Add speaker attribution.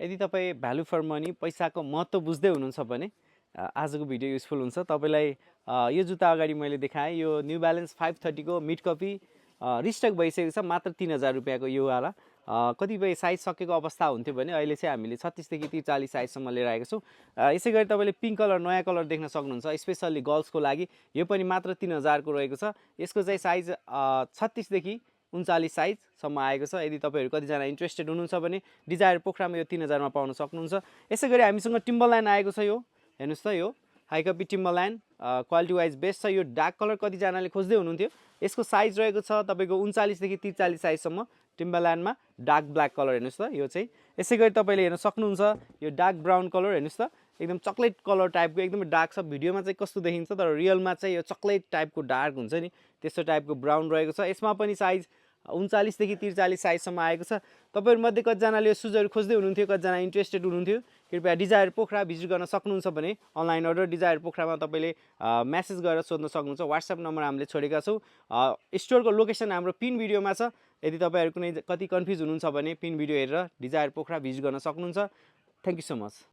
Speaker 1: यदि तपाईँ value for money पैसाको महत्त्व बुझ्दै हुनुहुन्छ भने आजको भिडियो युजफुल हुन्छ। तपाईलाई यो जुत्ता अगाडि मैले देखाएँ, यो न्यू ब्यालेन्स 530 को मिड कपी रिस्टक भइसकेको छ, मात्र 3000 रुपियाँको यो वाला। कतिपय साइज सकेको अवस्था हुन्थ्यो भने अहिले चाहिँ हामीले 36 देखि 43 साइजसम्म लिएर आएको छौँ। यसै गरी तपाईँले पिङ्क कलर नयाँ कलर देख्न सक्नुहुन्छ, स्पेसल्ली गर्ल्सको लागि। यो पनि मात्र 3000 को रहेको छ। यसको चाहिँ साइज 36 देखि 39 साइजसम्म आएको छ। यदि तपाईँहरू कतिजना इन्ट्रेस्टेड हुनुहुन्छ भने डिजायर पोखरामा यो 3000 मा पाउन सक्नुहुन्छ। यसै गरी हामीसँग टिम्बरल्यान्ड आएको छ। यो हेर्नुहोस् त, यो high copy Timberland quality wise best छ। यो डार्क कलर कतिजनाले खोज्दै हुनुहुन्थ्यो। यसको साइज रहेको छ तपाईँको 39 देखि 43 साइजसम्म टिम्बरल्यान्डमा। डार्क ब्ल्याक कलर हेर्नुहोस् त, यो चाहिँ। यसै गरी तपाईँले हेर्न सक्नुहुन्छ यो डार्क ब्राउन कलर हेर्नुहोस् त, एकदम चक्लेट कलर टाइपको, एकदमै डार्क छ। भिडियोमा चाहिँ कस्तो देखिन्छ तर रियलमा चाहिँ यो चक्लेट टाइपको डार्क हुन्छ नि, त्यस्तो टाइपको ब्राउन रहेको छ। यसमा पनि साइज 39 देखि 43 साइजसम्म आएको छ। तपाईँहरूमध्ये कतिजनाले यो सुजहरू खोज्दै हुनुहुन्थ्यो, कतिजना इन्ट्रेस्टेड हुनुहुन्थ्यो, कृपया डिजायर पोखरा भिजिट गर्न सक्नुहुन्छ भने अनलाइन अर्डर डिजायर पोखरामा तपाईँले मेसेज गरेर सोध्न सक्नुहुन्छ। व्हाट्सएप नम्बर हामीले छोडेका छौँ। स्टोरको लोकेसन हाम्रो पिन भिडियोमा छ। यदि तपाईँहरू कुनै कति कन्फ्युज हुनुहुन्छ भने पिन भिडियो हेरेर डिजायर पोखरा भिजिट गर्न सक्नुहुन्छ। Thank you so much.